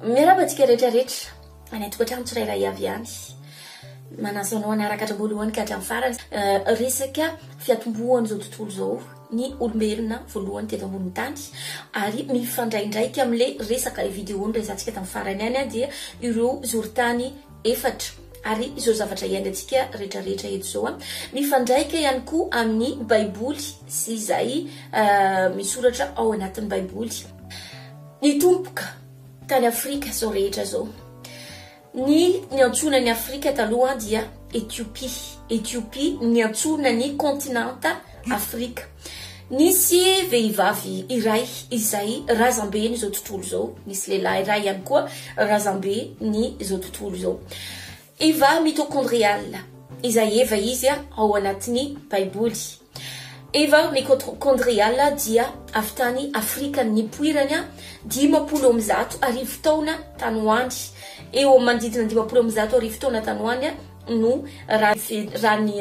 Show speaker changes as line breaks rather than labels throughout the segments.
Miarahaba antsika rehetra rehetra any an-tokantrano tsirairay avy any. Manasa anao hanaraka hatramin'ny voalohany ka hatramin'ny farany resaka fiatombohan'izao tontolo izao ny olombelona voalohany teto ambonin'ny tany ary mifandraindraika amin'ilay resaka vidéo noresahantsika tamin'ny farany ihany dia ireo zorontany efatra ary izao zavatra iainantsika rehetra rehetra eto izao mifandraika ihany koa amin'ny baiboly sy izay misoratra ao anatin'ny baiboly. Nitomboka tany Afrika izao rehetra izao. Ny niantsoana an'i Afrika taloha dia Etiopia. Etiopia niantsoana ny kontinanta Afrika. Nisy vehivavy iray izay razamben'izao tontolo izao. Nisy lehilahy iray ihany koa razamben'izao tontolo izao. Eva mitokondrial, izay Eva izy ao anatin'ny Baiboly. Eva mitokondrial dia avy tany Afrika nipoirany 1150 taona tany ho any. Eo amin'ny manodidina 1150 taona tany ho any no raha ny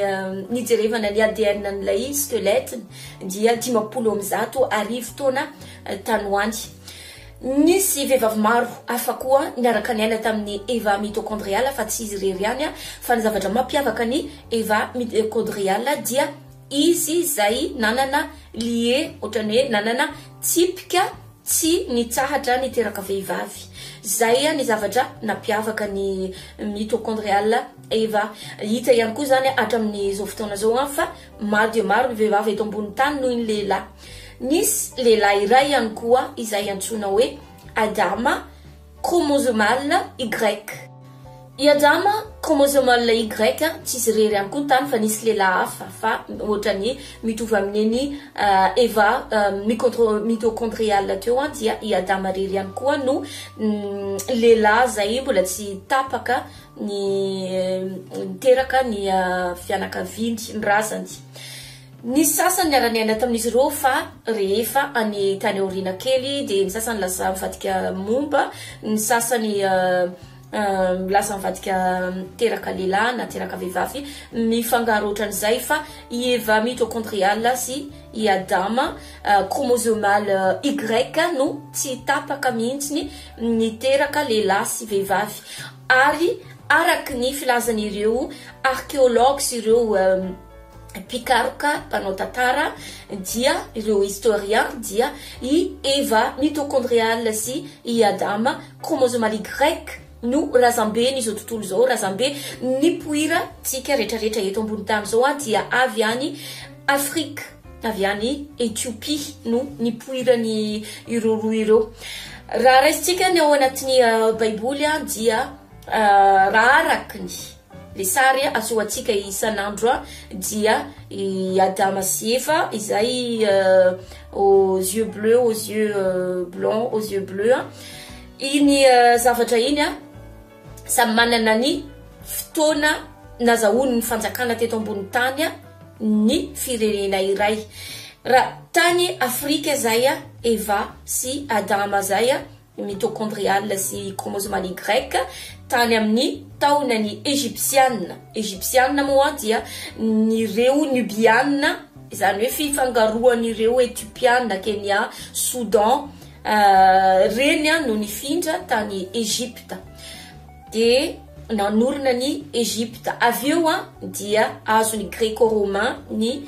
nijerevana ny ADN an'ilay squelette dia 1150 taona tany ho any. Nisy vehivavy maro hafa koa niaraka niaina tamin'i Eva mitokondrial fa tsy izy irery ihany fa ny zavatra mampiavaka an'i Eva mitokondrial dia izy izay nanana lie ohatran'ny hoe nanana tsipika tsy nitsahatra niteraka vehivavy. Izay ny zavatra nampiavaka ny mitokondrial Eva. Hita ihany koa izany hatramin'izao fotoana izao fa maro dia maro ny vehivavy eto ambonin'ny tany noho ny lehilahy. Nisy lehilahy iray ihany koa izay antsoina hoe Adama, chromosomal Y. I Adama, chromosomal Y, tsy izy irery ihany koa ny tany fa nisy lehilahy hafa fa ohatran'ny mitovy amin'iny Eva mitochondrial teo dia i Adama irery ihany koa no lehilahy izay mbola tsy tapaka ny niteraka ny fianakaviany, ny razany. Nisy sasany niara-niaina tamin'izy ireo fa rehefa any tany aoriana kely dia ny sasany lasa nivadika momba, ny sasany lasa nivadika teraka lehilahy na teraka vehivavy, mifangaro ohatran'izay fa i Eva mitochondrial sy i Adama chromosomal Y no tsy tapaka mihitsy niteraka lehilahy sy vehivavy ary araka ny filazan'ireo archéologues sy ireo mpikaroka mpanao tantara dia ireo historien dia i Eva mitochondrial sy i Adama chromosomal Y no razamben' izao tontolo izao, razambe nipoirantsika retraretra eto ambony tany izao dia avy any Afrika, avy any Ethiopia no nipoirany ireo roa ireo. Raha raisintsika ny ao anatin'ny baiboly dia raha araka ny Le sary asehoantsika isan'andro dia i Adama sy Eva izay aux yeux bleus, aux yeux blancs, aux yeux bleus. Iny zavatra iny samy manana ny fotoana nazahoany ny fanjakana teto ambony tany ny firenena iray. Raha tany Afrika zay Eva sy Adama zay mitochondrial sy chromosomal Y tany amin'ny taonan'ny Egyptiana. Egyptiana moa dia ireo Nubiana, izany hoe fifangaroan'ireo Ethiopiana, Kenya, Soudan, ireny no nifindra tany Egypta. Dia nanorina ny Egypta. Avy eo dia azon'ny Greco-Romain ny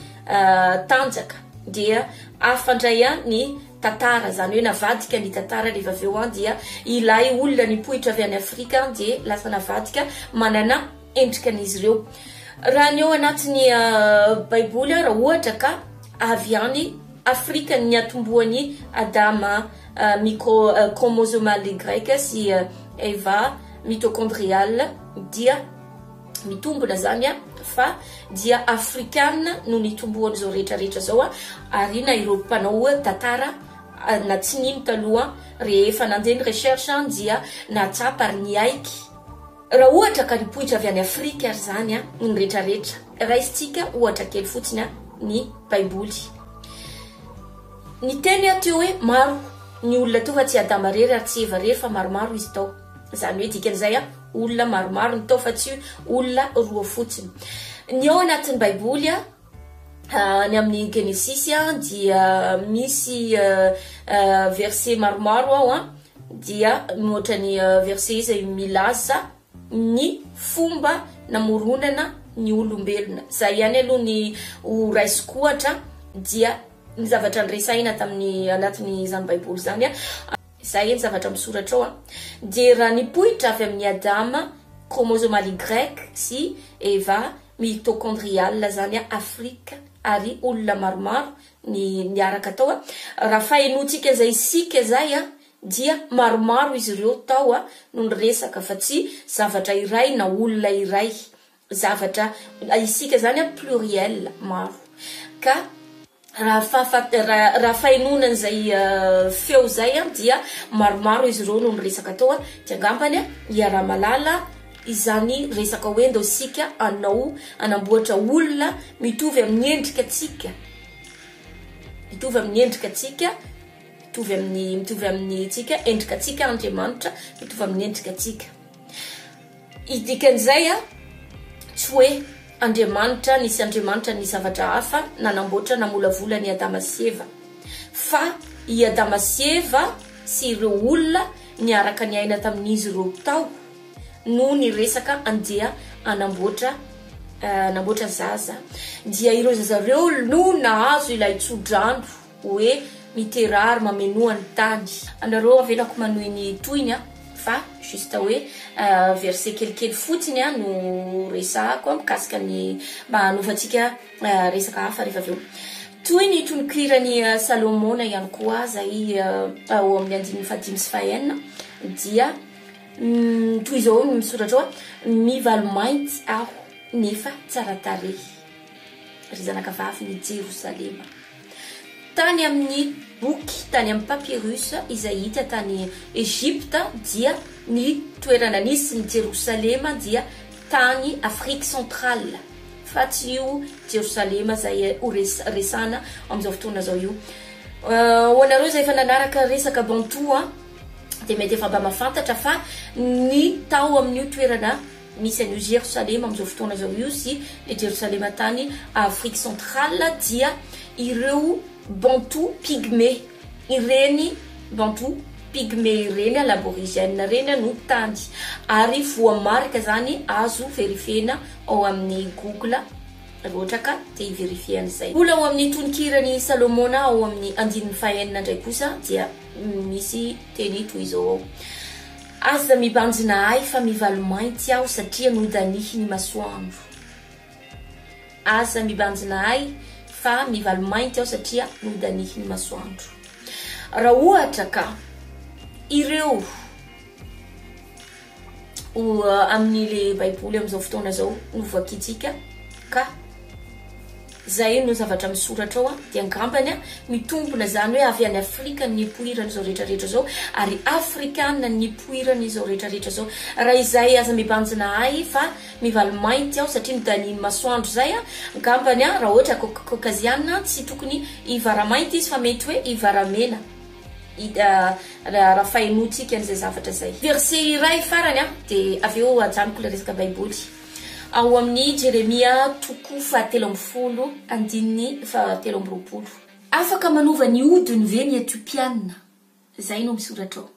tanjaka. Dia hafa indray ny tantara, izany hoe navadika ny tantara rehefa avy eo dia ilay olona nipoitra avy any Afrika dia lasa navadika manana endrika an'izy ireo. Raha ny ao anatin'ny baiboly raha ohatra ka avy any Afrika ny niatombohan'i Adama micro chromosomal Y sy Eva mitochondrial dia mitombina zany fa dia afrikana no nitomboan'izao rehetra rehetra zao ary na ireo mpanao tantara na tsy nino taloha rehefa nandeha ny recherche dia nahatsapa ary niaiky. Raha ohatra ka nipoitra avy any Afrika ary zany ny rehetra rehetra, raisintsika ohatra kely fotsiny ny baiboly. Niteny aho teo hoe maro ny olona teo fa tsy Adama rery ary tsy Eva rery fa maromaro izy tao. Izany hoe dikan'izay olona maromaro ny tao fa tsy olona roa fotsiny. Ny ao anatin'ny baiboly any amin'ny Genesisy dia misy verset maromaro ao. dia ohatran'ny verset izay milaza ny fomba namoronana ny olombelona. Izay ihany aloha ny ho raisiko ohatra dia ny zavatra niresahina tamin'ny anatin'izany baiboly izany. Izay ny zavatra misoratra ao dia raha nipoitra avy amin'i Adama chromosomal Y sy Eva mitochondrial izany Afrika ary olona maromaro ny niaraka tao. Raha fahenoantsika izay isika izay dia maromaro izy ireo tao no niresaka fa tsy zavatra iray na olona iray. Zavatra, isika izany pluriel, maro. Ka raha fahafa- raha fahenoana an'izay feo izay dia maromaro izy ireo no niresaka tao dia angambany iaraha-mahalala izany resaka hoe ndao isika hanao, hanamboatra olona mitovy amin'ny endrika antsika, mitovy amin'ny endrika antsika, mitovy amin'ny, mitovy amin'ny antsika, endrika antsika Andriamanitra, mitovy amin'ny endrika antsika. I dikan'izay a, tsy hoe Andriamanitra, nisy Andriamanitra ny zavatra hafa nanamboatra namolavola an'i Adama sy Eva. Fa i Adama sy Eva sy ireo olona niaraka niaina tamin'izy ireo tao no niresaka andeha hanamboatra hanamboatra zaza. Dia ireo zaza ireo no nahazo ilay tso-drano hoe miteraha ary mamenoa ny tany. Anareo avelako manohy ny tohiny an, fa juste hoe verset kelikely fotsiny an no resahako mikasika ny mba hanovantsika resaka hafa rehefa avy eo. Toy ny tononkiran'i Salomona ihany koa izay ao amin'ny andininy fahadimy sy fahenina dia toy izao no misoratra ao, Mivalomainty aho nefa tsara tarehy. ry zanakavavin'i Jerosalema. Tany amin'ny boky, tany amin'ny papyrus izay hita tany Egypta dia ny toerana nisy ny Jerosalema dia tany Afrique centrale fa tsy io Jerosalema izay ho resahana amin'izao fotoana izao io. Ho anareo izay efa nanaraka resaka Bantou dia mety efa mba mahafantatra fa ny tao amin'io toerana Misy an'io Jerosalema amin'izao fotoana izao io sy ilay Jerosalema tany Afrique centrale dia ireo Bantou pygmées ireny Bantou pygmées ireny à l'aborigène ireny no tany ary voamarika izany azo verifiena ao amin'ny Google raha ohatra ka te hi-verifier an'izay. Mbola ao amin'ny tononkiran'i Salomona ao amin'ny andininy fahenina indray kosa dia misy teny toy izao ao. Aza mibanjina ahy fa mivalomainty aho satria nodanihy ny masoandro. Aza mibanjina ahy fa mivalomainty aho satria nodanihy ny masoandro. Raha ohatra ka ireo amin'ilay baiboly amin'izao fotoana izao no vakintsika ka Zay no zavatra misoratra ao dia angambany mitombona zany hoe avy any Afrika ny nipoiran'izao rehetra rehetra zao ary Afrikana ny nipoiran'izao rehetra rehetra zao. Raha izay aza mibanjina ahy fa mivalomainty aho satria nodanihin'ny masoandro zay angambany raha ohatra Caucasiana tsy tokony hivaramainty izy fa mety hoe hivaramena raha fahenoantsika an'izay zavatra zay. Verset iray farany dia avy eo ajanoko ilay resaka baiboly. Ao amin'ny Jeremia toko fahatelo ambin'ny folo andininy fahatelo amby roapolo. Afaka manova ny hodiny ve ny Etiopiana? Izay no misoratra ao.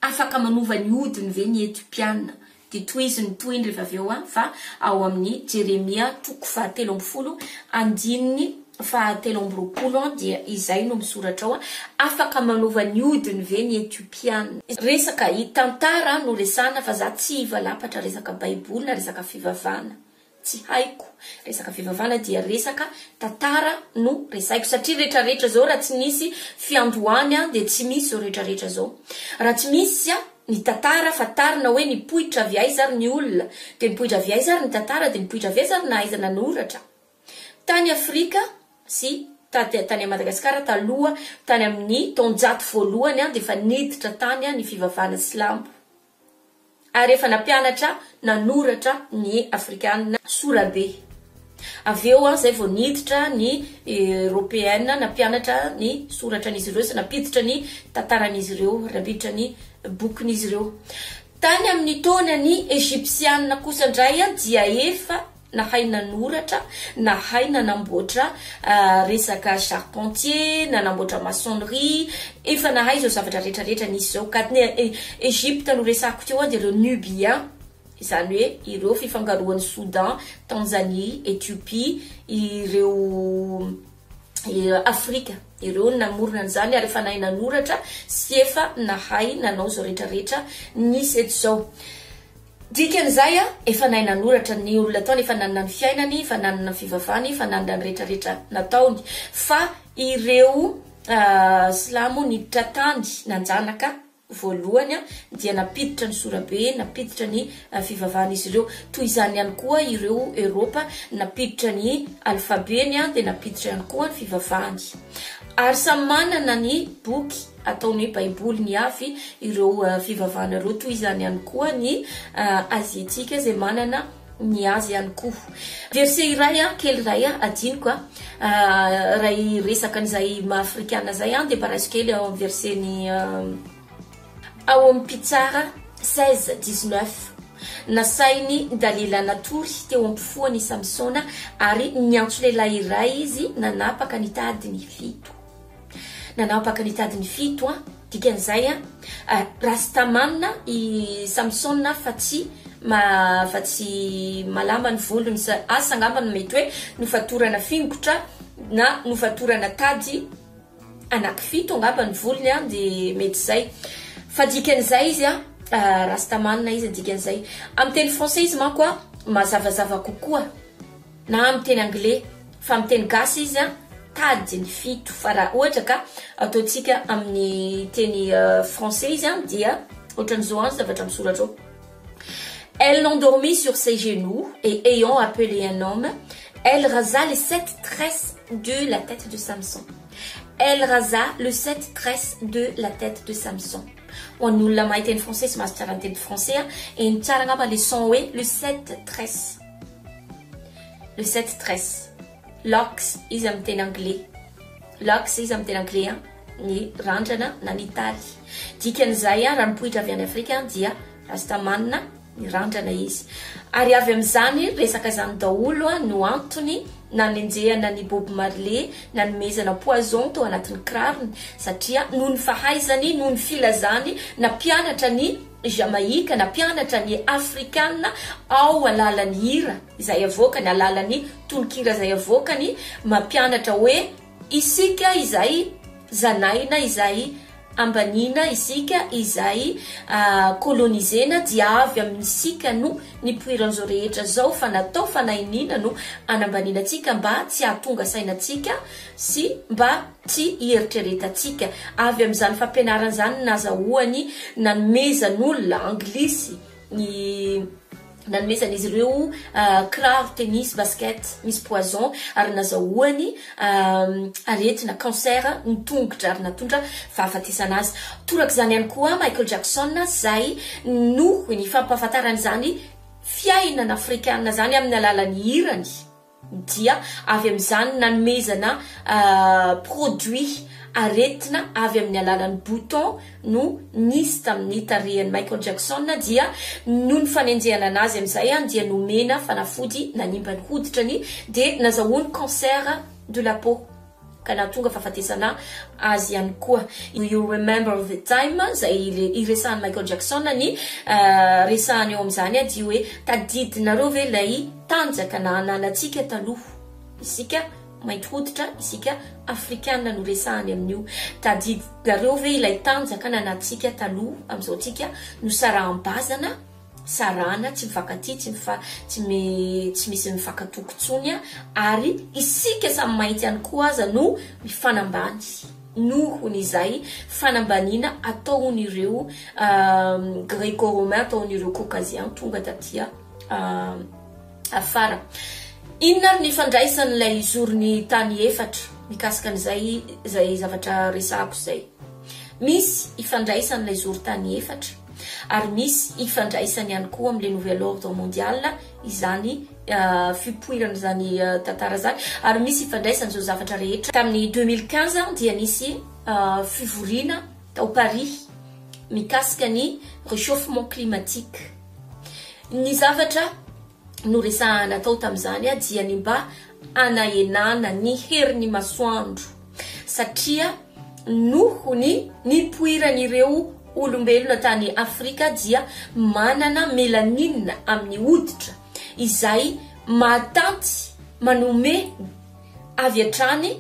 Afaka manova ny hodiny ve ny Etiopiana? Dia tohizo ny tohiny rehefa avy eo fa ao amin'ny Jeremia toko fahatelo ambin'ny folo andininy fahatelo amby roapolo dia izay no misoratra ao. Afaka manova ny hodiny ve ny Etiopiana? Resaka i tantara no resahana fa za tsy hivalapatra resaka baiboly na resaka fivavahana tsy haiko resaka fivavahana dia resaka tantara no resahiko satria retraretra zao raha tsy nisy fiandohany dia tsy misy zao retraretra zao raha tsy misy ny tantara fantarina hoe nipoitra avy aiza ary ny olona dia nipoitra avy aiza ary ny tantara dia nipoitra avy aiza ary nahaizana nanoratra tany Afrika sy tany Madagasikara taloha tany amin'ny taonjato voalohany dia efa niditra tany ny fivavahana silamo ary efa nampianatra nanoratra ny Afrikana sorabe. Avy eo izay vao niditra ny Eropeana nampianatra ny soratran'izy ireo sy nampiditra ny tantaran'izy ireo, nampiditra ny bokin'izy ireo. Tany amin'ny taonan'ny Egypsiana kosa indray dia efa. Nahay nanoratra, nahay nanamboatra resaka charpentier, nanamboatra maçonnerie, efa nahay izao zavatra rehetra rehetra nisy izao. Ka ny Egypte no resahako teo dia ireo Nubiens, izany hoe ireo fifangaroan'i Soudan, Tanzanie, Ethiopie, ireo Afrika, ireo no namorona an'izany ary efa nahay nanoratra sy efa nahay nanao izao rehetra rehetra nisy eto izao. Dikan'izay, efa nahay nanoratra ny olona tao, efa nanana ny fiainany, efa nanana ny fivavahany, efa nanana ny rehetrarehetra nataony. Fa ireo silamo niditra tany nanjanaka voalohany dia nampiditra ny sorabe, nampiditra ny fivavahan'izy ireo. Toy izany ihany koa ireo Eropa nampiditra ny alfabeny dia nampiditra ihany koa ny fivavahany. Ary samy manana ny boky ataony hoe baiboly ny avy ireo fivavahana ireo, toy izany ihany koa ny aziatika izay manana ny azy ihany koa. Verset iray kely iray adinoko raha hiresaka an'izay maha afrikana izay dia mba raiso kely ao amin'ny verset-ny ao amin'ny Mpitsara 16, 19. Nasain'i Dalila natory teo am-pofoany i Samsona ary niantso lehilahy iray izy nanapaka ny tadiny fito. Nanapaka ny tadiny fito an, dikan'izay an, Rastaman i Samsona fa tsy fa tsy malama ny volony, asa angamba no mety hoe nofatorana fingotra na nofatorana tady anaky fito angamba ny volony an, dia mety izay. Fa dikan'izay izy an, Rastaman izy dikan'izay. Amin'ny teny français izy manko an, mazavazava kokoa. Na amin'ny teny anglais, fa amin'ny teny gasy izy an, tady ny fito, fa raha ohatra ka ataontsika amin'ny teny français izy an, dia ohatran'izao an zavatra misoratra ao. Elle l'endormit sur ses genoux et ayant appelé un homme, elle rasa les sept tresses de la tête de Samson. Elle rasa le sept tresses de la tête de Samson. Ho an'ny olona mahay teny français sy mahazo tsara ny teny français an, heno tsara angamba le son hoe le sept tresses. Le sept tresses. Locks izy amin'ny teny anglais. Locks izy amin'ny teny anglais an, ny randrana na ny taly. Dikan'izay an, raha nipoitra avy any Afrika an, dia Rastaman ny randrana izy. Ary avy amin'izany resaka izany daholo an, no antony nanenjehana an'i Bob Marley, nanomezana poison tao anatin'ny kirarony, satria noho ny fahaizany, noho ny filazany, nampianatra ny Jamaïque nampianatra ny Afrikana ao alalan'ny hira izay avoakany, alalan'ny tononkira izay avoakany, mampianatra hoe isika izay zanahina, izay ambaniana, isika izay colonizena dia avy amin'isika no nipoiran'izao rehetra izao fa natao fanahiniana no anambaniana antsika mba tsy hahatonga saina antsika sy mba tsy hieritreretantsika. Avy amin'izany fampianarana izany no nazahoany nanomezan'olona, anglisy, ny nanomezan'izy ireo kiraro, tennis, basket misy poison ary nazahoany aretina, cancer, ny tongotra ary nahatondra fahafatesana azy. Torak'izany ihany koa Michael Jackson izay noho ny fampahafantarany izany fiainana afrikana izany amin'ny alalan'ny hirany. dia avy amin'izany nanomezana produit aretina avy amin'ny alalan'ny bouton no nisy tamin'ny tarehin'i Michael Jackson dia noho ny fanenjehana anazy amin'izay dia nomena fanafody nanimba ny hoditrany dia nazahoany cancer de la peau. ka nahatonga fahafatesana azy ihany koa. You Remember the Time izay iresahan'i Michael Jackson ny resahany eo amin'izany dia hoe tadidinareo ve ilay tanjaka na ananantsika taloha? Isika mainty hoditra, isika afrikana no resahany amin'io. Tadidinareo ve ilay tanjaka nanantsika taloha amin'izao tsika nosaraham-bazana? Sarahana, tsy mifankatia, tsy mifa, tsy mi, tsy misy mifankatoky intsony ary isika samy mainty ihany koa aza no mifanambany noho ny izay fanambaniana ataon'ireo greco-romain, ataon'ireo caucasien tonga taty afara. Inona ary ny ifandraisan'ilay zoron'ny tany efatra mikasika an'izay izay zavatra resahako izay? Misy ifandraisan'ilay zoron-tany efatra. Ary misy ifandraisany ihany koa amin'ilay nouvel ordre mondial izany fipoirana izany tantara izany ary misy ifandraisany izao zavatra rehetra. Tamin'ny 2015 dia nisy fivoriana tao Paris mikasika ny réchauffement climatique. Ny zavatra. noresahana tao tamin'izany dia ny mba hanahenana ny herin'ny masoandro satria noho ny nipoiran'ireo olombelona tany Afrika dia manana melanine amin'ny hoditra izay mahatanty manome avy hatrany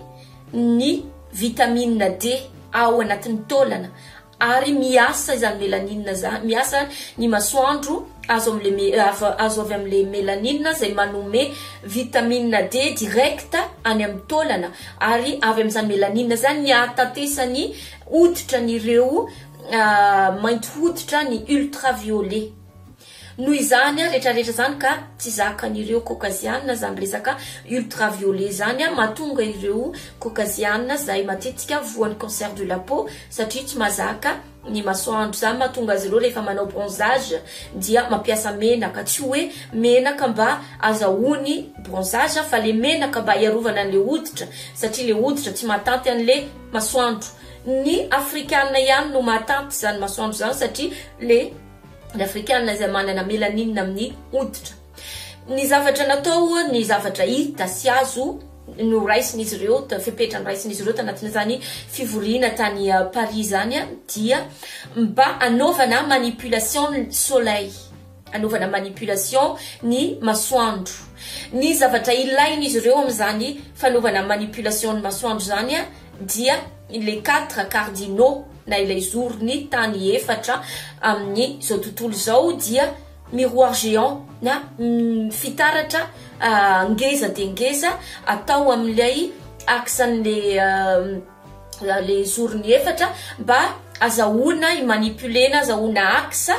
ny vitamine D ao anatin'ny taolana ary miasa izany melanine izany, miasa ny masoandro azo amle azo avy amle melanine izay manome vitamine D direct any amin'ny taolana ary avy amin'izany melanine izany ny ahatantesan'ny hoditra an'ireo mainty hoditra ny ultraviolet. Noho izany retraretra izany ka tsy zakan'ireo Caucasiana izany resaka ultraviolet izany mahatonga ireo Caucasiana izay matetika voan'ny cancer de la peau satria tsy mahazaka ny masoandro. Izany mahatonga azy ireo rehefa manao bronzage dia mampiasa menaka, tsy hoe menaka mba azahoany bronzage fa le menaka mba hiarovana an'le hoditra satria le hoditra tsy mahatanty an'le masoandro. Ny Afrikana ihany no mahatanty izany masoandro izany satria le ny afrikana izay manana melanine amin'ny hoditra. Ny zavatra natao, ny zavatra hita sy azo noraisin'izy ireo, fepetra noraisin'izy ireo tanatin'izany fivoriana tany Paris izany dia mba hanaovana manipulation ny soleil, hanaovana manipulation ny masoandro. Ny zavatra ilain'izy ireo amin'izany fanaovana manipulation ny masoandro izany dia les quatre cardinaux na ilay zoron'ny tany efatra amin'ny izao tontolo izao dia miroir géant na fitaratra ngeza dia ngeza atao amin'ilay axe an'le le zorony efatra mba azahoana i-manipulena, azahoana axe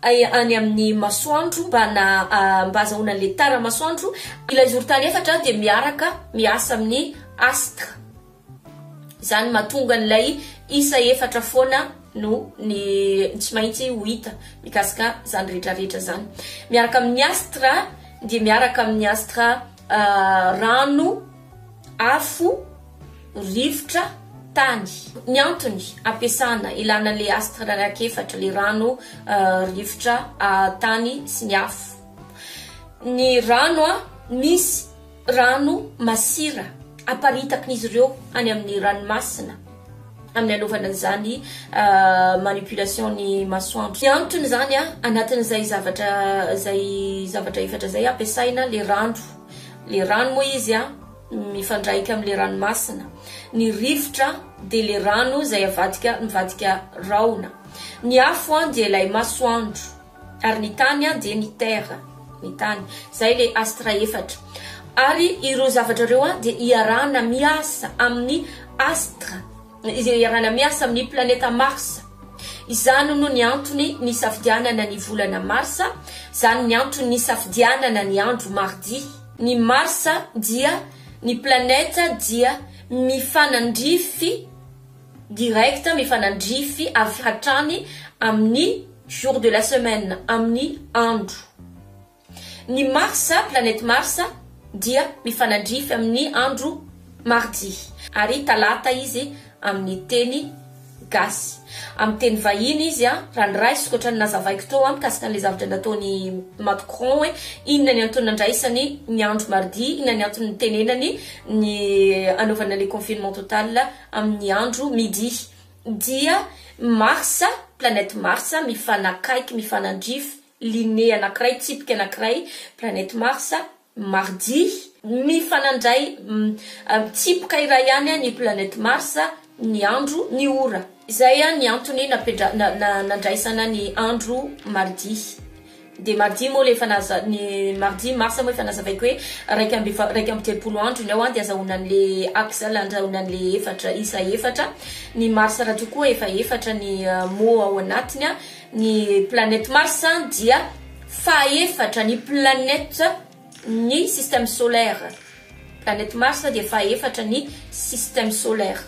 any amin'ny masoandro mba na mba azahoana an'le tara-masoandro. Ilay zoron-tany efatra dia miaraka miasa amin'ny astre. Izany mahatonga an'ilay isa efatra foana no ny tsy maintsy ho hita mikasika izany rehetra rehetra izany. Miaraka amin'ny astre dia miaraka amin'ny astre rano, afo, rivotra, tany. Ny antony ampiasana ilana an'ilay astre anankiefatra, ilay rano, rivotra, tany sy ny afo. Ny rano misy Rano masira aparitakin'izy ireo any amin'ny ranomasina amin'ny anaovana an'izany manipulation ny masoandro. Ny antony izany anatin'izay zavatra izay zavatra efatra izay ampiasaina le rano. Le rano moa izy mifandraika amin'le ranomasina. Ny rivotra dia le rano izay avadika mivadika rahona. Ny afo dia ilay masoandro. Ary ny tany dia ny terre, ny tany. Izay ilay astre efatra. Ary ireo zavatra ireo dia iarahana miasa amin'ny astre, iarahana miasa amin'ny planeta Mars. Izany no ny antony nisafidianana ny volana Mars, izany ny antony nisafidianana ny andro mardi. Ny Mars dia, ny planeta dia mifanandrify direct, mifanandrify avy hatrany amin'ny jour de la semaine, amin'ny andro. Ny Mars, planète Mars, dia mifanandrify amin'ny andro mardi, ary talata izy amin'ny teny gasy. Amin'ny teny vahiny izy, raha ny raisiko ohatran'ny nazavaiko teo mikasika an'ilay zavatra nataon'i Macron hoe inona ny antony nandraisany ny andro mardi, inona ny antony nitenenany ny hanaovana ilay confinement total amin'ny andro midi. Dia Mars, planète Mars, mifanakaiky, mifanandrify, ligne anankiray, tsipika anankiray, planète Mars, mardi, mifanandray, tsipika iray ihany ny planète Mars, ny andro, ny ora. Izay ny antony napedra, nandraisana ny andro mardi. Dia mardi moa le efa naza, ny mardi mars moa efa nazavaiko hoe 31 andro ny ao an, dia azahoana an'le axe, azahoana an'le efatra, isa efatra. Ny mars rahateo koa efa efatra ny mots ao anatiny an. Ny planète mars dia fahaefatra ny planète ny système solaire. Planète mars dia fahaefatra ny système solaire.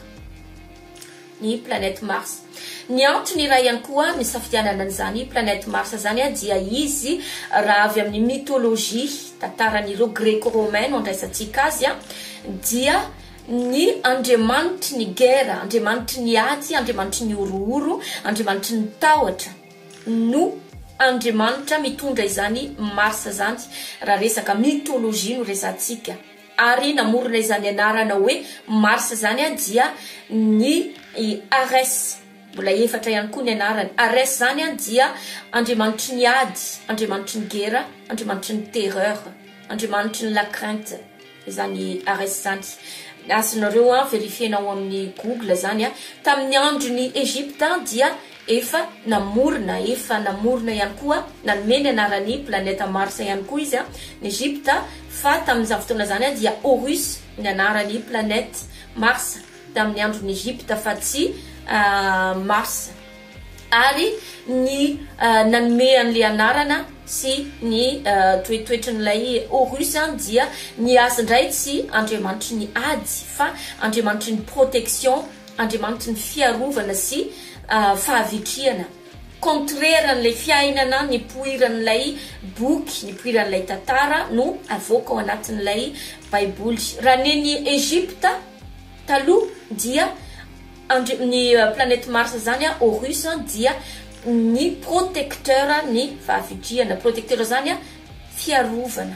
Ny planète Mars. Ny antony iray ihany koa nisafidianana an'izany planète Mars izany dia izy raha avy amin'ny mythologie, tantaran'ireo Greco-Romain no andraisantsika azy, dia ny andriamanitry ny guerre, andriamanitry ny ady, andriamanitry ny horohoro, andriamanitry ny tahotra no. Andriamanitra mitondra izany Mars izany raha resaka mythologie no resatsika. Ary namorona izany anarana hoe Mars izany dia ny Ares. Mbola efatra ihany koa ny anarany. Ares izany dia andriamanitry ny ady, andriamanitry ny gera, andriamanitry ny terreur, andriamanitry ny la crainte izany Ares izany. Azonareo verifier-na ao amin'ny Google izany. Tamin'ny andron'i Egypte dia efa namorona, efa namorona ihany koa, nanome ny anaran'ny planète Mars ihany koa izy, ny Egypte, fa tamin'izany fotoana izany dia Horus ny anaran'ny planète Mars tamin'ny andron'i Egypte fa tsy Mars. Ary ny nanome an'ilay anarana sy ny toetoetrin'ilay Horus dia ny azy indray tsy andriamanitry ny ady fa andriamanitry ny protection, andriamanitry ny fiarovana sy fahavitrihana. Contraire an'ilay fiainana nipoiran'ilay boky, nipoiran'ilay tantara no avoaka ao anatin'ilay baiboly. Raha ny any Egypte taloha dia andri-, ny planète Mars zany Horus dia ny protecteur ny fahavitrihana. Protecteur zany fiarovana,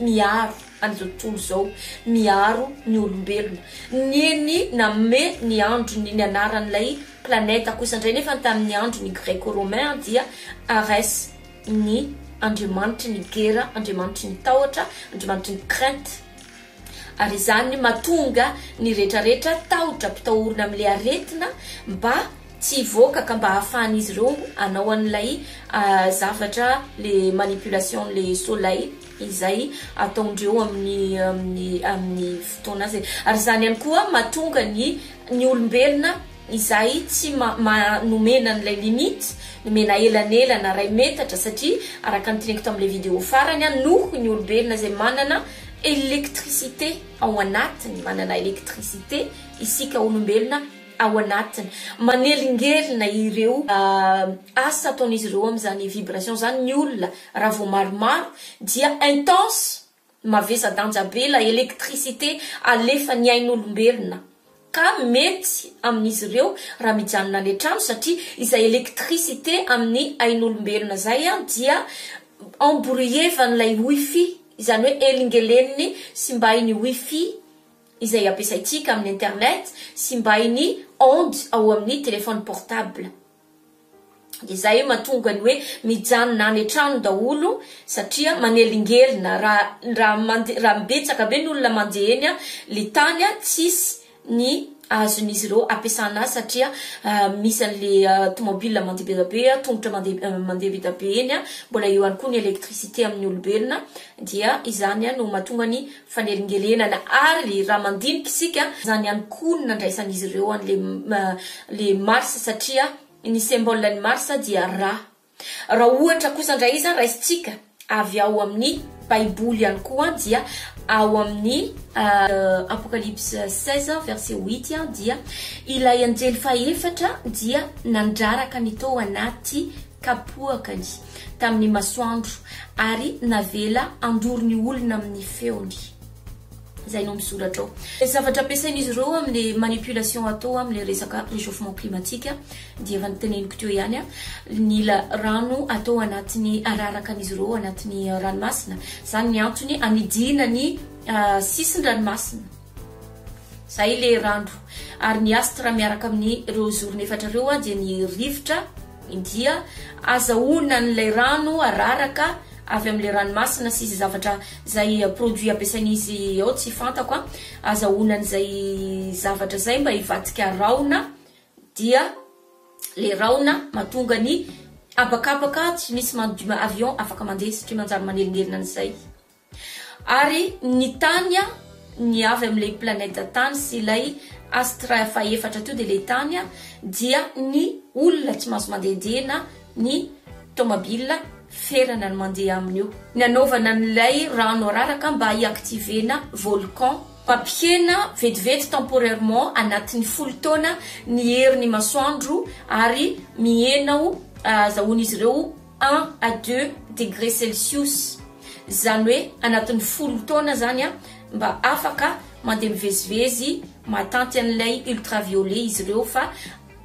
miaro an'izao tontolo izao, miaro ny olombelona. Neny nanome ny androny, ny anaran'ilay planète kosa indray nefa tamin'ny andron'ny Greco-romain dia Ares, ny andriamanitry ny gera, andriamanitry ny tahotra, andriamanitry ny crainte. Ary izany mahatonga ny retraretra tahotra ampitahorina amin'ilay aretina mba tsy hivoaka ka mba hahafahan'izy ireo hanao an'ilay zavatra, le manipulation le soleil izay ataondreo amin'ny amin'ny amin'ny fotoana azy. Ary izany ihany koa mahatonga ny ny olombelona izay tsy ma ma nomena an'ilay limite, nomena elanelana iray metatra satria araka ny teneniko tamin'ilay vidéo farany an, noho ny olombelona izay manana électricité ao anatiny, manana électricité isika olombelona ao anatiny, manelingelina ireo asa ataon'izy ireo amin'izany vibration izany ny olona raha vao maromaro dia intense, mavesa-danja be ilay électricité alefan'ny ain'olombelona ka mety amin'izy ireo raha mijanona any an-trano satria izay électricité amin'ny ain'olombelona izay dia embrouiller-van'ilay wifi, izany hoe elingeleniny simbain'ny wifi izay ampiasaintsika amin'ny internet, simbain'ny onde ao amin'ny téléphone portable. Dia izay mahatonga ny hoe mijanona any an-trano daholo satria manelingelina, raha raha mande raha betsaka be ny olona mandeha eny an, le tany an tsisy ny azon'izy ireo ampiasana azy satria misy an'le tomobile mandeha be dia be, tongotra mandeha mandeha be dia be eny an, mbola eo ihany koa ny électricité amin'ny olombelona, dia izany no mahatonga ny fanelingelenana. Ary raha mandinika isika, izany ihany koa no nandraisan'izy ireo an'le le Mars satria ny symbole ny Mars dia ra. Raha ohatra kosa indray izy raisintsika avy ao amin'ny Baiboly ihany koa dia ao amin'ny Apocalypse 16 verset 8 dia ilay anjely fahefatra dia nandraraka ny tao anaty kapoakany tamin'ny masoandro ary navela handoro ny olona amin'ny feony. Izay no misoratra ao. Ny zavatra ampiasain'izy ireo amin'ilay manipulation atao amin'ilay resaka réchauffement climatique dia efa noteneniko teo ihany, ny rano atao anatin'ny araraka an'izy ireo anatin'ny ranomasina. Izany ny antony anidiana ny sisin-dranomasina. Izay ilay rano. Ary ny astre miaraka amin'ireo zorony efatra ireo dia ny rivotra dia azahoana an'ilay rano araraka avy amin'ilay ranomasina sy izay zavatra izay produit ampiasain'izy ao tsy fantako an, azahoana an'izay zavatra izay mba hivadika rahona dia le rahona mahatonga ny habakabaka tsy misy avion afaka mandeha satria manjary manelingelina an'izay. Ary ny tany ny avy amin'ilay planète tany sy ilay astre fahefatra teo dia ilay tany dia ny olona tsy mahazo mandehandeha na ny tomobile ferana ny mandeha aminy io. Ny anaovana an'ilay rano araraka mba hi-activer-na volcan. Mampihena vetivety temporairement anatin'ny folo taona ny herin'ny masoandro ary mihena ho azahoan'izy ireo un à deux degré celsius, izany hoe anatin'ny folo taona zany mba afaka mandeha mivezivezy mahatanty an'ilay ultraviolet izy ireo fa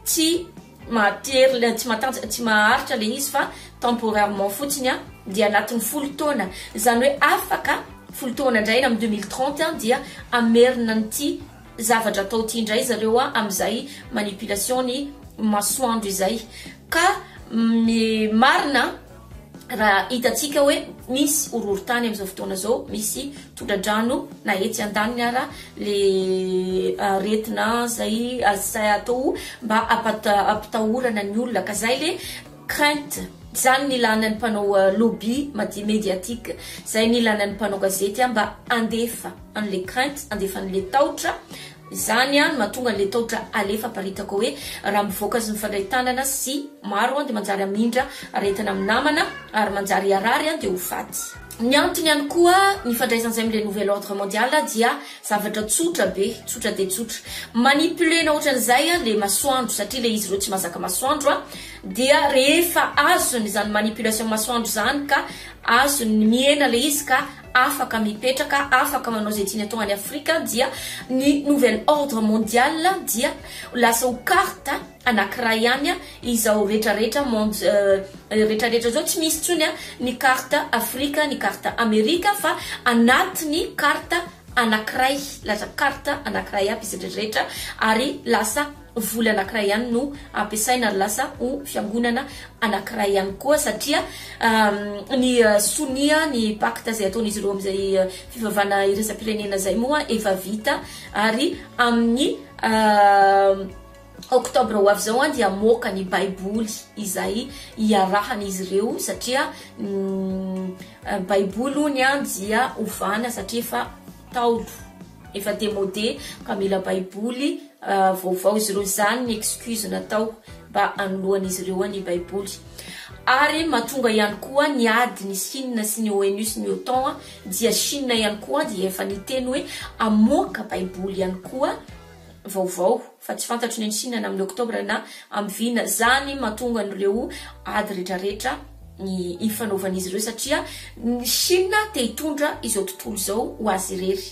tsy. Mahatery tsy matanjaka, tsy maharitra le izy fa temporairement fotsiny an, dia anatin'ny 10 taona, izany hoe afaka 10 taona indray amin'ny 2030 an dia hamerina an'ity zavatra atao ity indray zareo an amin'izay manipulation ny masoandro izay. Ka ny marina raha hitantsika hoe misy horohorontany amin'izao fotoana izao, misy tondra-drano na etsy andaniny ara le aretina izay izay atao mba hampitahorana ny olona, ka zay le crainte, zany ny ilana ny mpanao lobby médiatique, zay ny ilana ny mpanao gazety mba handefa an'le crainte, handefa an'le tahotra. Izany no mahatonga an'ilay taotra alefa aparitaka hoe raha mivoaka sy mifandray tanana sy maro dia manjary hamindra aretina amin'ny namana ary manjary harary dia ho faty. Ny antony ihany koa nifandraisan'izay amin'ilay nouvel ordre mondial dia zavatra tsotra be, tsotra dia tsotra. Manipuler-na ohatran'izay ilay masoandro satria ilay izy ireo tsy mahazaka masoandro dia rehefa azony izany manipulation masoandro izany ka azony mihena ilay izy ka afaka mipetraka, afaka manao izay tiany atao any Afrika dia ny nouvel ordre mondial dia lasa ho carte anankiray ihany izao retraretra monde retraretra izao tsy misy intsony ny carte Afrika, ny carte Amerika fa anatin'ny carte anankiray, lasa carte anankiray aby izy retraretra ary lasa vola anankiray ihany no ampiasaina ary lasa ho fiangonana anankiray ihany koa satria ny sonia ny pacte izay ataon'izy ireo amin'izay fivavahana iraisam-pirenena izay moa efa vita ary amin'ny octobre ho avy izao dia hamoaka ny baiboly izay iarahan'izy ireo satria baiboly hono dia ovana satria efa ntaolo. Efa demode ka mila baiboly vaovao izy ireo izany ny excuse natao mba hanoloan'izy ireo ny baiboly. Ary mahatonga ihany koa ny ady ny Chine sy ny ONU sy ny OTAN dia Chine ihany koa dia efa niteny hoe hamoaka baiboly ihany koa vaovao fa tsy fantatro ny any Chine na amin'ny octobre na amin'ny vina zany mahatonga an'ireo ady retraretra ny ifanaovan'izy ireo satria ny Chine te hitondra izao tontolo izao ho azy irery.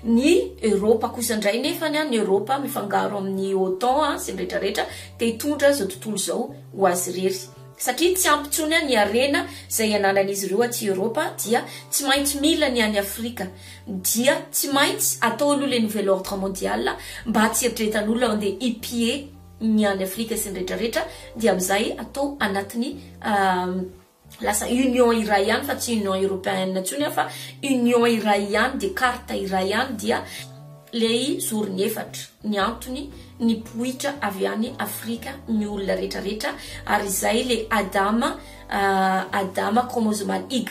Ny Europe kosa indray nefany ny Europe mifangaro amin'ny OTAN sy ny retraretra te hitondra izao tontolo izao ho azy irery. Satria tsy ampy intsony ny harena izay ananan'izy ireo aty Europe dia tsy maintsy mila ny any Afrika. Dia tsy maintsy atao aloha le nouvel ordre mondial mba tsy eritreretan'olona andeha hi-piller ny any Afrika sy ny retraretra dia amin'izay atao anatin'ny lasa union iray ihany fa tsy union européenne intsony fa union iray ihany dia carte iray ihany dia lay zorony efatra ny antony nipoitra avy any Afrika ny olona retraretra ary izay le Adama Adama chromosomal Y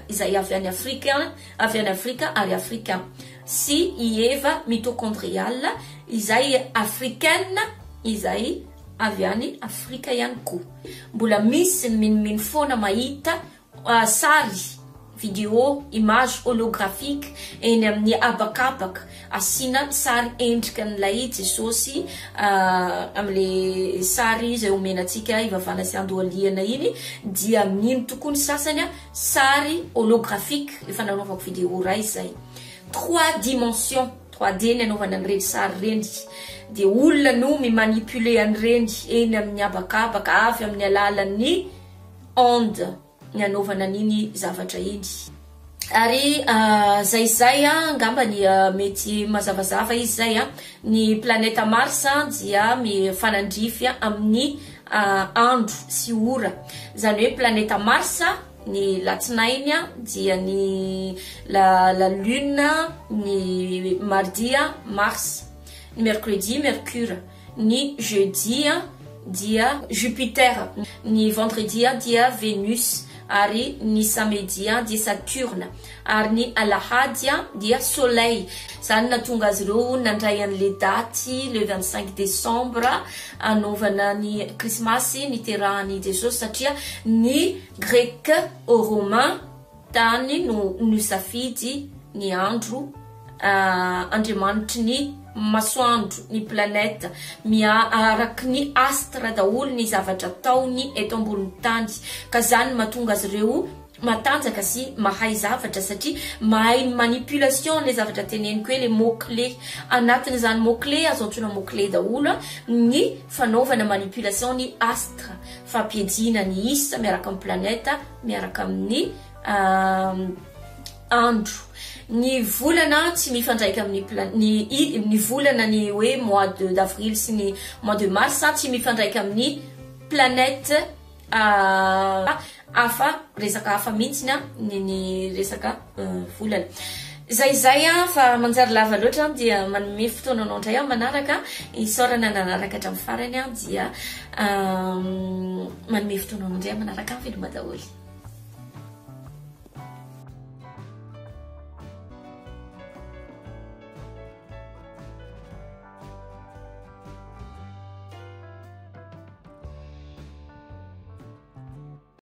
izay avy any Afrika avy any Afrika ary Afrika sy i Eva mitochondrial izay africaine izay avy any Afrika ihany koa. Mbola misy ny minomino foana mahita sary, video, image holographique eny amin'ny habakabaka asiana sary endrika an'ilay Jesosy amin'ilay sary izay omena antsika hivavahana sy handohalihana iny dia mino tokoa ny sasany sary holographique efa nanaovako video iray izay. Trois dimensions, 3D ny anaovana an'ireny sary ireny. Dia olona no mi-manipuler an'ireny eny amin'ny habakabaka avy amin'ny alalan'ny onde ny anaovana an'iny zavatra iny. Ary zay izay angamba ny mety mazavazava izy izay. Ny planeta Mars dia mifanandrify amin'ny andro sy ora. Izany hoe planeta Mars Ny latsinainy dia ny la la lune, ny mardi mars, ny mercredi mercure, ny jeudi dia jupiter, ny vendredi dia venus ary ny samedi dia saturne ary ny alahady dia soleil. Izany nahatonga azy ireo nandray an'ilay daty le 25 décembre hanaovana ny krismasy niterahan'i Jesosy satria ny Grec au Romain tany no nisafidy ny andro andriamanitry ny masoandro, ny planète, araky ny astre daholo ny zavatra ataony eto ambonin'ny tany ka zany no mahatonga azy ireo matanjaka sy mahay zavatra satria mahay ny manipulation le zavatra teneniko hoe le mot clé. Anatin'izany mot clé, azo antsoina mot clé daholo ny fanaovana manipulation ny astre, fampiadiana ny isa miaraka amin'ny planète, miaraka amin'ny andro. Ny volana tsy mifandraika amin'ny ny ny volana, ny hoe mois de d'avril sy ny mois de mars tsy mifandraika amin'ny planète hafa, resaka hafa mihitsiny a ny resaka volana zay zay a. Fa manjary lava loatra dia manome fotoana anao indray a manaraka. Isaorana nanaraka hatramin'ny farany a, dia manome fotoana anao indray manaraka. Veloma daholo.